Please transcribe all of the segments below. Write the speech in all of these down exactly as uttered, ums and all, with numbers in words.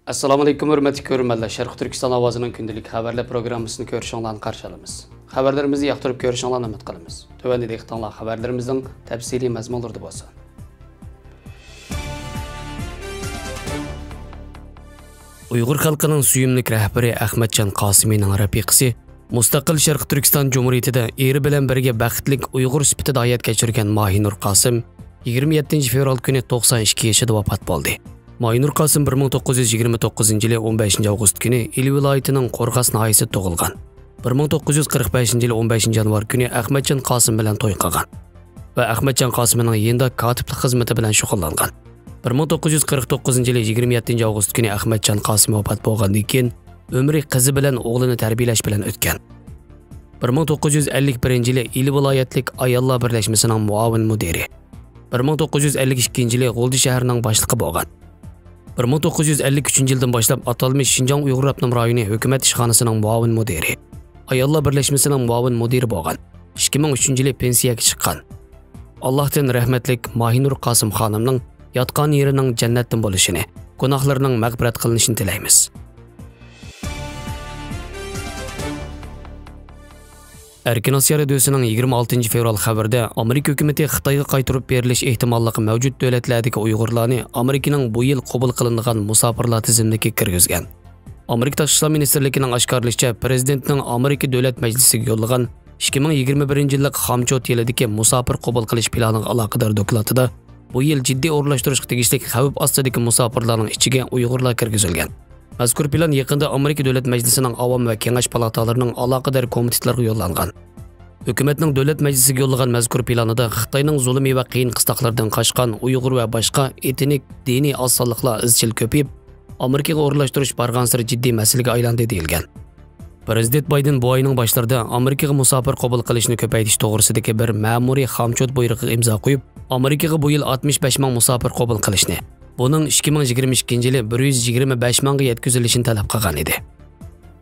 ئەسسالامۇئەلەيكۇم، ھۆرمەتلىك كۆرۈرمەنلەر. شەرقىي تۈركىستان ئاۋازىنىڭ كۈندىلىك خەۋەرلەر پروگراممىسىنى كۆرۈشۈڭلارنى قارشى ئالىمىز. خەۋەرلىرىمىزنى ياقتۇرۇپ كۆرۈشۈڭلارنى ئۈمىد قىلىمىز. تۆۋەندە دىققىتىڭلار خەۋەرلىرىمىزنىڭ تەپسىلىي مەزمۇنلىرىدا بولسۇن. ئۇيغۇر خەلقىنىڭ سۆيۈملۈك رەھبىرى ئەخمەتجان قاسىمىنىڭ رەپىقىسى، مۇستەقىل شەرقىي تۈركىستان جۇمھۇرىيىتىدە ئېرى بىلەن بىرگە بەختلىك ئۇيغۇر سۈپىتىدە ھايات كەچۈرگەن ماھىنۇر قاسىم يىگىرمە يەتتىنچى فېۋرال كۈنى توقسان ئىككى يېشىدا ۋاپات بولدى. ماھىنۇر قاسىم بىر مىڭ توققۇز يۈز يىگىرمە توققۇزىنچى يىلى ئون بەشىنچى ئاۋغۇست كۈنى ئىلى ۋىلايىتىنىڭ قورغاس ناھىيەسىدە تۇغۇلغان. بىر مىڭ توققۇز يۈز قىرىق بەشىنچى يىلى ئون بەشىنچى يانۋار كۈنى ئەخمەتجان قاسىم بىلەن توي قىلغان ۋە ئەخمەتجان قاسىمنىڭ يېنىدا كاتىپلىق خىزمىتى بىلەن شۇغۇللانغان. بىر مىڭ توققۇز يۈز قىرىق توققۇزىنچى يىلى يىگىرمە يەتتىنچى ئاۋغۇست كۈنى ئەخمەتجان قاسىم ۋاپات بولغاندىن كېيىن، ئۆمرى قىزى بىلەن ئوغلىنى تەربىيەلەش بىلەن ئۆتكەن. بىر مىڭ توققۇز يۈز ئەللىك بىرىنچى يىلى ئىلى ۋىلايەتلىك ئاياللار بىرلەشمىسىنىڭ مۇئاۋىن مۇدىرى، بىر مىڭ توققۇز يۈز ئەللىك ئىككىنچى يىلى غۇلجا شەھىرىنىڭ باشلىقى بولغان. بىر مىڭ توققۇز يۈز ئەللىك ئۈچىنچى يىلدىن باشلاپ ئاتالمىش شىنجاڭ ئۇيغۇر ئاپتونوم رايونى ھۆكۈمەت ئىشخانىسىنىڭ مۇئاۋىن مۇدىرى، ئاياللار بىرلەشمىسىنىڭ مۇئاۋىن مۇدىرى بولغان. ئىككى مىڭ ئۈچىنچى يىلى پېنسىيەگە چىققان. ئاللاھتىن رەھمەتلىك ماھىنۇر قاسىم خانىمنىڭ ياتقان يېرىنىڭ جەننەتتىن بولۇشىنى، گۇناھلىرىنىڭ مەغپىرەت قىلىنىشىنى تىلەيمىز. ئەركىن ئاسىيا رادىيوسىنىڭ يىگىرمە ئالتىنچى فېۋرال خەۋىرىدە ئامېرىكا ھۆكۈمىتى خىتايغا قايتۇرۇپ بېرىلىش ئېھتىماللىقى مەۋجۇت دۆلەتلەردىكى ئۇيغۇرلارنى ئامېرىكىنىڭ بۇ يىل قوبۇل قىلىنىدىغان مۇساپىرلار تىزىملىكىگە كىرگۈزگەن. ئامېرىكا تاشقى ئىشلار مىنىستىرلىكىنىڭ ئاشكارىلىشىچە، پىرېزىدېنتنىڭ ئامېرىكا دۆلەت مەجلىسىگە يوللىغان ئىككى مىڭ يىگىرمە بىرىنچى يىللىق خامچوت يىلىدىكى مۇساپىر قوبۇل قىلىش پىلانىغا ئالاقىدار دوكلاتىدا، بۇ يىل جىددىي ئورۇنلاشتۇرۇشقا تېگىشلىك خەۋپ ئاستىدىكى مۇساپىرلارنىڭ ئىچىگە ئۇيغۇرلار كىرگۈزۈلگەن. مەزكۇر پىلان يېقىندا ئامېرىكا دۆلەت مەجلىسىنىڭ ئاۋام ۋە كېڭەش پالاتالىرىنىڭ ئالاقىدار كومىتېتلىرىغا يوللانغان. ھۆكۈمەتنىڭ دۆلەت مەجلىسىگە يوللىغان مەزكۇر پىلانىدا خىتاينىڭ زۇلۇمى ۋە قىيىن قىستاقلىرىدىن قاچقان ئۇيغۇر ۋە باشقا ئېتنىك، دىنىي ئاز سانلىقلار ئىزچىل كۆپىيىپ، ئامېرىكىغا ئورۇنلاشتۇرۇش بارغانسېرى جىددىي مەسىلىگە ئايلاندى، دېيىلگەن. پىرېزىدېنت بايدېن بۇ ئاينىڭ باشلىرىدا ئامېرىكىغا مۇساپىر قوبۇل قىلىشنى كۆپەيتىش توغرىسىدىكى بىر مەمۇرىي خامچوت بۇيرۇقىغا ئىمزا قويۇپ، ئامېرىكىغا بۇ يىل ئاتمىش بەش مىڭ مۇساپىر قوبۇل قىلىشنى، بۇنىڭ ئىككى مىڭ يىگىرمە ئىككىنچى يىلى بىر يۈز يىگىرمە بەش مىڭغا يەتكۈزۈلۈشىنى تەلەپ قىلغان ئىدى.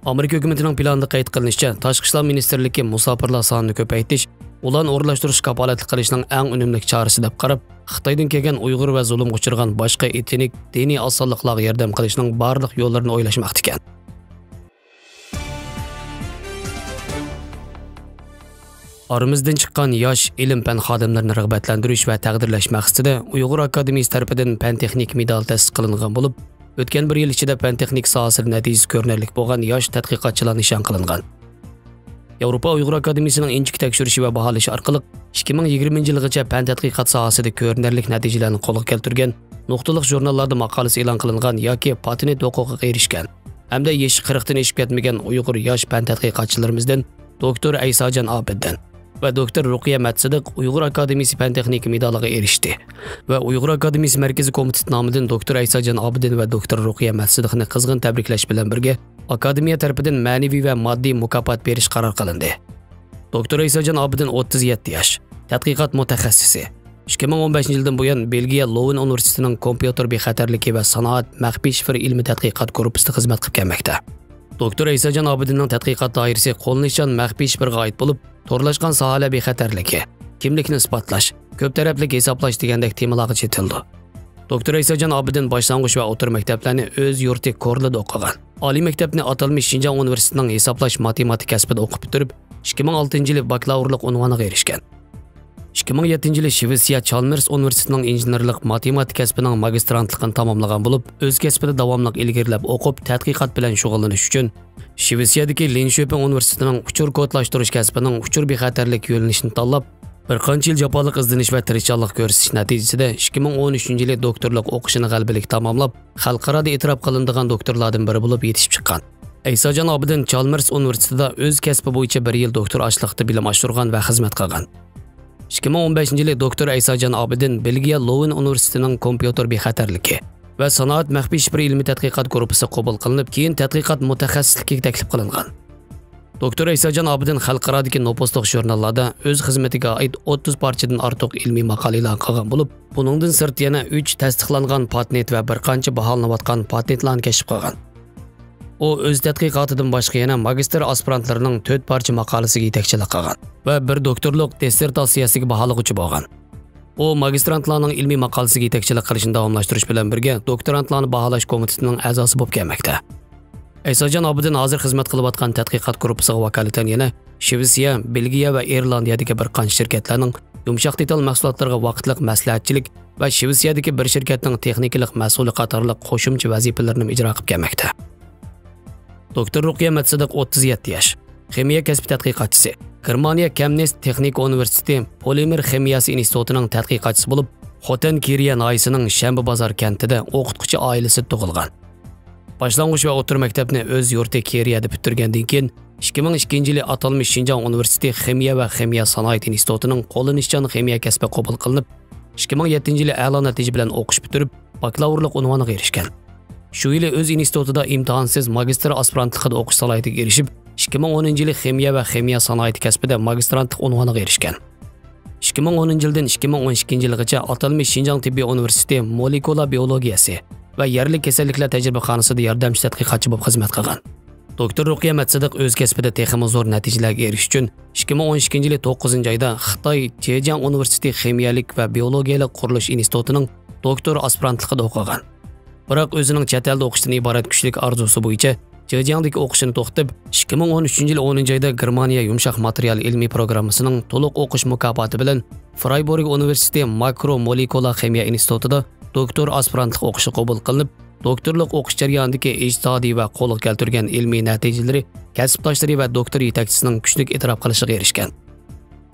ئامېرىكا ھۆكۈمىتىنىڭ پىلانىدا قەيت قىلىنىشىچە، تاشقى ئىشلار مىنىستىرلىكى مۇساپىرلار سانىنى كۆپەيتىش، ئۇلارنى ئورۇنلاشتۇرۇشقا كاپالەتلىك قىلىشنىڭ ئەڭ ئۈنۈملۈك چارىسى دەپ قاراپ، خىتايدىن كەلگەن ئۇيغۇر ۋە زۇلۇمغا ئۇچرىغان باشقا ئېتنىك، دىنىي ئاز سانلىقلارغا ياردەم قىلىشنىڭ بارلىق يوللىرىنى ئويلاشماقتا ئىكەن. ئارىمىزدىن چىققان ياش ئىلىم-پەن خادىملىرىنى رىغبەتلەندۈرۈش ۋە تەقدىرلەش مەقسىتىدە ئۇيغۇر ئاكادېمىيىسى تەرىپىدىن پەن-تېخنىكا مېدالى تەسىس قىلىنغان بولۇپ، ئۆتكەن بىر يىل ئىچىدە پەن-تېخنىكا ساھەسىدە نەتىجىسى كۆرۈنەرلىك بولغان ياش تەتقىقاتچىلار نىشان قىلىنغان. ياۋروپا ئۇيغۇر ئاكادېمىيىسىنىڭ ئىنچىكە تەكشۈرۈشى ۋە باھالىشى ئارقىلىق ئىككى مىڭ يىگىرمىنچى يىلغىچە پەن تەتقىقات ساھەسىدە كۆرۈنەرلىك نەتىجىلەرنى قولغا كەلتۈرگەن، نۇقتىلىق ژۇرناللاردا ماقالىسى ئېلان قىلىنغان ياكى پاتېنت ھوقۇقىغا ئېرىشكەن ھەمدە يېشى قىرىقتىن ئېشىپ كەتمىگەن ئۇيغۇر ياش پەن تەتقىقاتچىلىرىمىزدىن دوكتور ئەيساجان ئابىدىن ۋە دوكتور رۇقىيە مەتسىدىق ئۇيغۇر ئاكادېمىيىسى پەن-تېخنىكا مېدالىغا ئېرىشتى ۋە ئۇيغۇر ئاكادېمىيىسى مەركىزىي كومىتېتى نامىدىن دوكتور ئەيساجان ئابىدىن ۋە دوكتور رۇقىيە مەتسىدىقنى قىزغىن تەبرىكلەش بىلەن بىرگە، ئاكادېمىيە تەرىپىدىن مەنىۋى ۋە ماددىي مۇكاپات بېرىش قارار قىلىندى. دوكتور ئەيساجان ئابىدىن ئوتتۇز يەتتە ياش، تەتقىقات مۇتەخەسسىسى. ئىككى مىڭ ئون بەشىنچى يىلدىن بۇيان، بېلگىيە لوۋېن ئۇنىۋېرسىتېتىنىڭ كومپيۇتېر بىخەتەرلىكى ۋە سانائەت مەخپىي شىفىر ئىلمىي تەتقىقات گۇرۇپپىسىدا خىزمەت قىلىپ كەلمەكتە. دوكتور ئەيساجان ئابىدىننىڭ تەتقىقات دائىرىسى قوللىنىشچان مەخپىي شىفىرغا ئائىت بولۇپ، تورلاشقان ساھەلەر بىخەتەرلىكى، كىملىكنى ئىسپاتلاش، كۆپ تەرەپلىك ھېسابلاش دېگەندەك تېمىلارغا چېتىلىدۇ. دوكتور ئەيساجان ئابىدىن باشلانغۇچ ۋە ئوتتۇرا مەكتەپلەرنى ئۆز يۇرتى كورلىدا ئوقۇغان. ئالىي مەكتەپنى ئاتالمىش شىنجاڭ ئۇنىۋېرسىتېتىنىڭ ھېسابلاش ماتېماتىكا كەسپىدە ئوقۇپ پۈتتۈرۈپ، ئىككى مىڭ ئالتىنچى يىلى باكلاۋۇرلۇق ئۇنۋانىغا ئېرىشكەن. ئىككى مىڭ يەتتىنچى يىلى شىۋېتسىيە چالمېرس ئۇنىۋېرسىتېتىنىڭ ئىنژېنېرلىق ماتېماتىكا كەسپىنىڭ ماگىسترانتلىقىنى تاماملىغان بولۇپ، ئۆز كەسپىدە داۋاملىق ئىلگىرىلەپ ئوقۇپ، تەتقىقات بىلەن شۇغۇللىنىش ئۈچۈن، شىۋېتسىيەدىكى لىنشۆپىڭ ئۇنىۋېرسىتېتىنىڭ ئۇچۇر كودلاشتۇرۇش كەسپىنىڭ ئۇچۇر بىخەتەرلىك يۆنىلىشىنى تاللاپ، بىر قانچە يىل جاپالىق ئىزدىنىش ۋە تىرىشچانلىق كۆرسىتىش نەتىجىسىدە، ئىككى مىڭ ئون ئۈچىنچى يىلى دوكتورلۇق ئوقۇشىنى غەلىبىلىك تاماملاپ، خەلقئارادا ئېتىراپ قىلىنىدىغان دوكتورلاردىن بىرى بولۇپ يېتىشىپ چىققان. ئەيساجان ئابىدىن چالمېرس ئۇنىۋېرسىتېتىدا ئۆز كەسپى بويىچە بىر يىل دوكتور ئاشلىقتا بىلىم ئاشۇرغان ۋە خىزمەت قىلغان. ئىككى مىڭ ئون بەشىنچى يىلى دوكتور ئەيساجان ئابىدىن بېلگىيە لوۋېن ئۇنىۋېرسىتېتىنىڭ كومپيۇتېر بىخەتەرلىكى ۋە سانائەت مەخپىي شىفىر ئىلمىي تەتقىقات گۇرۇپپىسىغا قوبۇل قىلىنىپ، كېيىن تەتقىقات مۇتەخەسسىسلىكىگە تەكلىپ قىلىنغان. دوكتور ئەيساجان ئابىدىن خەلقئارادىكى نوپۇسلۇق ژۇرناللاردا ئۆز خىزمىتىگە ئائىت ئوتتۇز پارچىدىن ئارتۇق ئىلمىي ماقالە ئېلان قىلغان بولۇپ، بۇنىڭدىن سىرت يەنە ئۈچ تەستىقلانغان پاتېنت ۋە بىر قانچە باھالىنىۋاتقان پاتېنتلارنى كەشىپ قىلغان. ئۇ ئۆز تەتقىقاتىدىن باشقا يەنە ماگىستىر ئاسپىرانتلىرىنىڭ تۆت پارچە ماقالىسىگە يېتەكچىلىك قىلغان ۋە بىر دوكتورلۇق دىسسېرتاتسىيەسىگە باھالىغۇچى بولغان. ئۇ ماگىسترانتلارنىڭ ئىلمىي ماقالىسىگە يېتەكچىلىك قىلىشنى داۋاملاشتۇرۇش بىلەن بىرگە، دوكتورانتلارنى باھالاش كومىتېتىنىڭ ئەزاسى بولۇپ كەلمەكتە. ئەيساجان ئابىدىن ھازىر خىزمەت قىلىۋاتقان تەتقىقات گۇرۇپپىسىغا ۋاكالىتەن يەنە شىۋېتسىيە، بېلگىيە ۋە ئىرلاندىيەدىكى بىر قانچە شىركەتلەرنىڭ يۇمشاق دېتال مەھسۇلاتلىرىغا ۋاقىتلىق مەسلىھەتچىلىك ۋە شىۋېتسىيەدىكى بىر شىركەتنىڭ تېخنىكىلىق مەسئۇلى قاتارلىق قوشۇمچە ۋەزىپىلىرىنى ئىجرا قىلىپ كەلمەكتە. دوكتور رۇقىيە مەتسىدىق ئوتتۇز يەتتە ياش. خىمىيە كەسپى تەتقىقاتچىسى. گېرمانىيە كەمنىس تېخنىكا ئۇنىۋېرسىتېتى پولىمېر خىمىيەسى ئىنستىتۇتىنىڭ تەتقىقاتچىسى بولۇپ، خوتەن كىرىيە ناھىيەسىنىڭ شەنبە بازار كەنتىدە ئوقۇتقۇچى ئائىلىسىدە تۇغۇلغان. باشلانغۇچ ۋە ئوتتۇرا مەكتەپنى ئۆز يۇرتى كىرىيەدە پۈتتۈرگەندىن كېيىن، ئىككى مىڭ ئىككىنچى يىلى ئاتالمىش شىنجاڭ ئۇنىۋېرسىتېتى خىمىيە ۋە خىمىيە سانائىتى ئىنستىتۇتىنىڭ قوللىنىشچان خىمىيە كەسپى قوبۇل قىلىنىپ، ئىككى مىڭ يەتتىنچى يىلى ئەلا نەتىجە بىلەن ئوقۇش پۈتتۈرۈپ، باكلاۋۇرلۇق ئۇنۋانىغا ئېرىشكەن. شۇ يىلى ئۆز ئىنستىتۇتىدا ئىمتىھانسىز ماگىستىر ئاسپىرانتلىقىدا ئوقۇش سالاھىيىتىگە ئېرىشىپ، ئىككى مىڭ ئونىنچى يىلى خىمىيە ۋە خىمىيە سانائىتى كەسپىدە ماگىسترانتلىق ئۇنۋانىغا ئېرىشكەن. ئىككى مىڭ ئونىنچى يىلدىن ئىككى مىڭ ئون ئىككىنچى يىلغىچە ئاتالمىش شىنجاڭ تېببىي ئۇنىۋېرسىتېتى مولېكۇلا بىئولوگىيەسى ۋە يەرلىك كېسەللىكلەر تەجرىبىخانىسىدا ياردەمچى تەتقىقاتچى بولۇپ خىزمەت قىلغان. دوكتور رۇقىيە مەتسىدىق ئۆز كەسپىدە تېخىمۇ زور نەتىجىلەرگە ئېرىشىش ئۈچۈن، ئىككى مىڭ ئون ئىككىنچى يىلى توققۇزىنچى ئايدا خىتاي جېجياڭ ئۇنىۋېرسىتېتى خىمىيەلىك ۋە بىئولوگىيەلىك قۇرۇلۇش ئىنستىتۇتىنىڭ دوكتور ئاسپىرانتلىقىدا ئوقۇغان. بىراق ئۆزىنىڭ چەت ئەلدە ئوقۇشتىن ئىبارەت كۈچلۈك ئارزۇسى بويىچە جېجياڭدىكى ئوقۇشىنى توختىتىپ، ئىككى مىڭ ئون ئۈچىنچى يىلى ئونىنچى ئايدا گېرمانىيە يۇمشاق ماتېرىيال ئىلمىي پروگراممىسىنىڭ تولۇق ئوقۇش مۇكاپاتى بىلەن فرايبورگ ئۇنىۋېرسىتېتى ماكرو مولېكۇلا خىمىيە ئىنستىتۇتىدا دوكتور ئاسپىرانتلىق ئوقۇشىغا قوبۇل قىلىنىپ، دوكتورلۇق ئوقۇش جەريانىدىكى ئىجتىھادىي ۋە قولغا كەلتۈرگەن ئىلمىي نەتىجىلىرى كەسىپداشلىرى ۋە دوكتور يېتەكچىسىنىڭ كۈچلۈك ئېتىراپ قىلىشىغا ئېرىشكەن.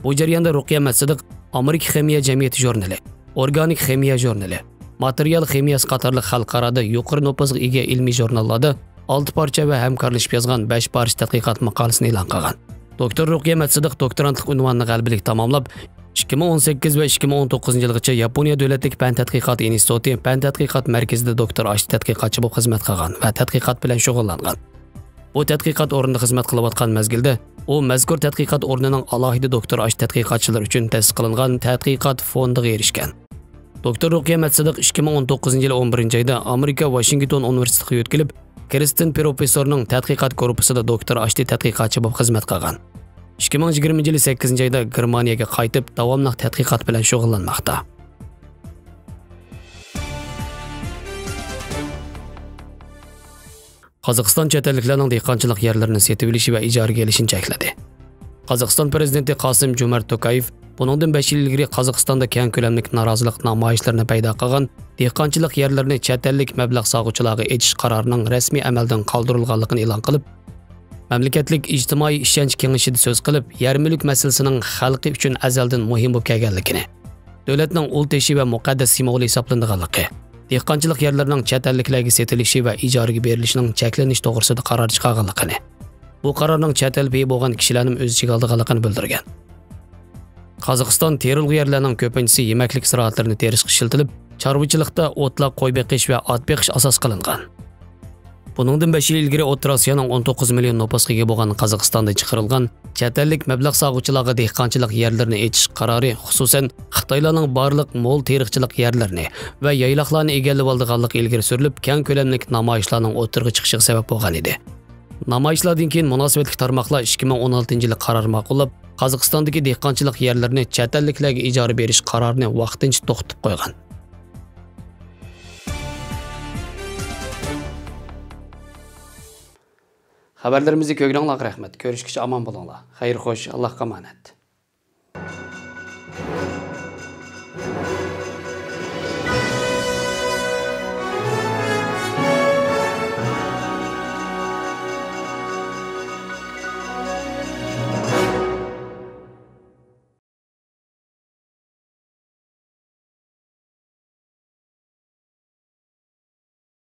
بۇ جەرياندا رۇقىيە مەتسىدىق ئامېرىكا خىمىيە جەمئىيىتى ژۇرنىلى، ئورگانىك خىمىيە ژۇرنىلى، ماتېرىيال خىمىيەسى قاتارلىق خەلقئارادا يۇقىرى نوپۇزغا ئىگە ئىلمىي ژۇرناللاردا ئالتە پارچە ۋە ھەمكارلىشىپ يازغان بەش پارچە تەتقىقات ماقالىسىنى ئېلان قىلغان. دوكتور رۇقىيە مەتسىدىق دوكتورانتلىق ئۇنۋانىنى غەلىبىلىك تاماملاپ، ئىككى مىڭ ئون سەككىز ۋە ئىككى مىڭ ئون توققۇزىنچى يىلغىچە ياپونىيە دۆلەتلىك پەن تەتقىقات ئىنستىتۇتى پەن تەتقىقات مەركىزىدە دوكتور ئاشلىق تەتقىقاتچى بولۇپ خىزمەت قىلغان ۋە تەتقىقات بىلەن شۇغۇللانغان. بۇ تەتقىقات ئورنىدا خىزمەت قىلىۋاتقان مەزگىلدە، ئۇ مەزكۇر تەتقىقات ئورنىنىڭ ئالاھىدە دوكتور ئاشلىق تەتقىقاتچىلىرى ئۈچۈن تەسىس قىلىنغان تەتقىقات فوندىغا ئېرىشكەن. دوكتور رۇقىيە مەتسىدىق ئىككى مىڭ ئون توققۇزىنچى يىلى ئون بىرىنچى ئايدا ئامېرىكا ۋاشىنگتون ئۇنىۋېرسىتېتىغا يۆتكىلىپ، كىرستېن پروفېسسورنىڭ تەتقىقات گۇرۇپپىسىدا دوكتور ئاشلىق تەتقىقاتچى بولۇپ خىزمەت قىلغان. ئىككى مىڭ يىگىرمىنچى يىلى سەككىزىنچى ئايدا گېرمانىيەگە قايتىپ، داۋاملىق تەتقىقات بىلەن شۇغۇللانماقتا. قازاقىستان چەت ئەللىكلەرنىڭ دېھقانچىلىق يەرلىرىنى سېتىۋېلىشى ۋە ئىجارىگە ئېلىشىنى چەكلىدى. قازاقىستان پىرېزىدېنتى قاسىم جومارت توكايېف بۇنىڭدىن بەش يىل ئىلگىرى قازاقىستاندا كەڭ كۆلەملىك نارازىلىق نامايىشلىرىنى پەيدا قىلغان دېھقانچىلىق يەرلىرىنى چەت ئەللىك مەبلەغ سالغۇچىلارغا ئېچىش قارارىنىڭ رەسمىي ئەمەلدىن قالدۇرۇلغانلىقىنى ئېلان قىلىپ، مەملىكەتلىك ئىجتىمائىي ئىشەنچ كېڭىشىدە سۆز قىلىپ، يەر مۈلۈك مەسىلىسىنىڭ خەلقى ئۈچۈن ئەزەلدىن مۇھىم بولۇپ كەلگەنلىكىنى، دۆلەتنىڭ ئۇل تېشى ۋە مۇقەددەس سىمۋولى ھېسابلىنىدىغانلىقى، دېھقانچىلىق يەرلىرىنىڭ چەت ئەللىكلەرگە سېتىلىشى ۋە ئىجارىگە بېرىلىشىنىڭ چەكلىنىش توغرىسىدا قارار چىقارغانلىقىنى، بۇ قارارنىڭ چەت ئەل پېيى بولغان كىشىلەرنىمۇ ئۆز ئىچىگە ئالىدىغانلىقىنى بىلدۈرگەن. قازاقىستان تېرىلغۇ يەرلەرنىڭ كۆپىنچىسى يېمەكلىك زىرائەتلىرىنى تېرىشقا ئىشلىتىلىپ، چارۋىچىلىقتا ئوتلاق، قوي بېقىش ۋە ئات بېقىش ئاساس قىلىنغان. بۇنىڭدىن بەش يىل ئىلگىرى ئوتتۇرا ئاسىيانىڭ ئون توققۇز مىليون نوپۇسقا ئىگە بولغان قازاقىستاندا چىقىرىلغان چەت ئەللىك مەبلەغ سالغۇچىلارغا دېھقانچىلىق يەرلىرىنى ئېچىش قارارى، خۇسۇسەن، خىتايلارنىڭ بارلىق مول تېرىقچىلىق يەرلىرىنى ۋە يايلاقلارنى ئىگىلىۋالىدىغانلىقى ئىلگىرى سۈرۈلۈپ، كەڭ كۆلەملىك نامايىشلارنىڭ ئوتتۇرىغا چىقىشىغا سەۋەب بولغان ئىدى. نامايىشلاردىن كېيىن مۇناسىۋەتلىك تارماقلار ئىككى مىڭ ئون ئالتىنچى يىلى قارار ماقۇللاپ، قازاقىستاندىكى دېھقانچىلىق يەرلىرىنى چەت ئەللىكلەرگە ئىجارە بېرىش قارارىنى ۋاقتىنچە توختىتىپ قويغان. خەۋەرلىرىمىزنى كۆرگىنىڭلارغا رەھمەت. كۆرۈشكىچە ئامان بولۇڭلار. خەير خوش، ئاللاھقا ئامانەت.